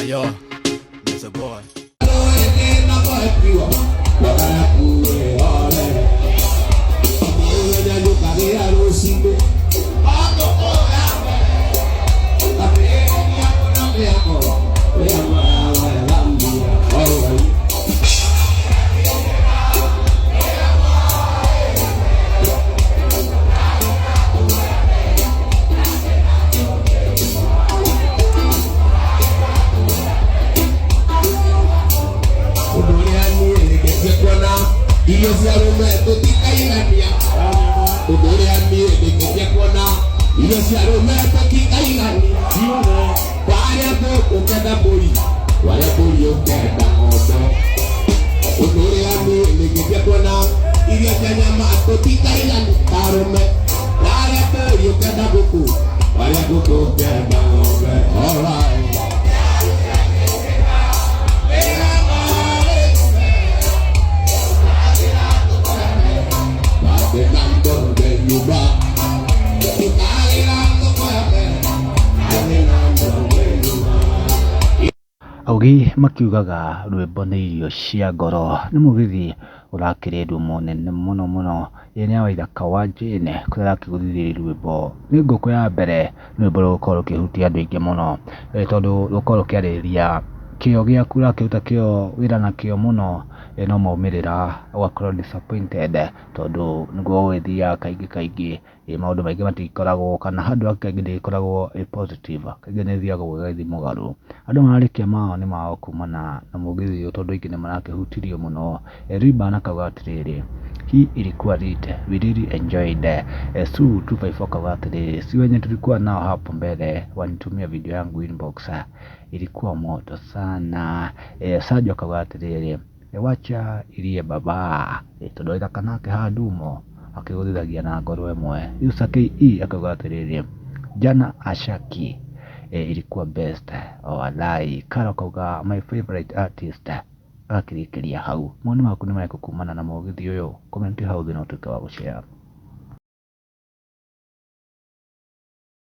Yo, it's a boy. Ũndũ ũrĩa niĩ nĩngetie kuona irio cia arũme tũtikaigania. Ũndũ ũrĩa niĩ nĩngetie kuona irio cia arũme tũtikaigania. Warĩa ngũkũ ũkenda mbũri, warĩa mbũri ũkenda ng'ombe. Ũndũ ũrĩa niĩ nĩngetie kuona irio cia nyama tũtikaigania ta arũme. Warĩa mbũri ũkenda ngũkũ, warĩa ngũkũ ũkenda ng'ombe. Alright. Augi makiugaga rwĩmbo nĩ irio cia ngoro, nĩ mũgithi ũrakĩrĩ rumo nene mũno mũno, ĩĩ nĩ ya Waithaka wa Jane kũrĩa arakĩgũthithĩria rwĩmbo. Nĩ ngũkũ ya mbere, nĩ rwĩmbo rũgũkorwo rũkĩhutia andũ aingĩ mũno, tondũ rũgũkorwo rũkĩarĩrĩria kĩo gĩaku ũrakĩruta kĩo wĩra na kĩo mũno, no maumĩrĩra ũgakorwo disappointed, tondũ nĩguo gũgĩthiaga kaingĩ kaingĩ. Maũndũ maingĩ matikoragwo kana hard work kaingĩ ndĩgĩkoragwo ĩ positive, kaingĩ nĩ ĩthiaga ĩgagĩthiĩ mũgarũ. Andũ mararĩkia mawoni mao kumana na mũgithi ũyũ tondũ aingĩ nĩ marakĩhutirio mũno. Rayban akauga atĩrĩrĩ, hii ilikuwa lit, we really enjoyed. Sue 254 akauga atĩrĩrĩ, si wenye tulikuwa nao hapo mbele wanitumia video yangu inbox, ilikuwa moto sana. Sajo akauga atĩrĩrĩ, wacha irie baba, tondũ Waithaka nake handumo akĩgũthithagia na ngoro ĩmwe. Yusa KE akauga atĩrĩrĩ, jana Ashaki ilikuwa best walai. Karo akauga my favorite artist, agakĩrĩkĩria hau. Mawoni maku nĩ marĩkũ kumana na mũgithi ũyũ? Comment hau thĩ na ũtuĩke wa gũshare.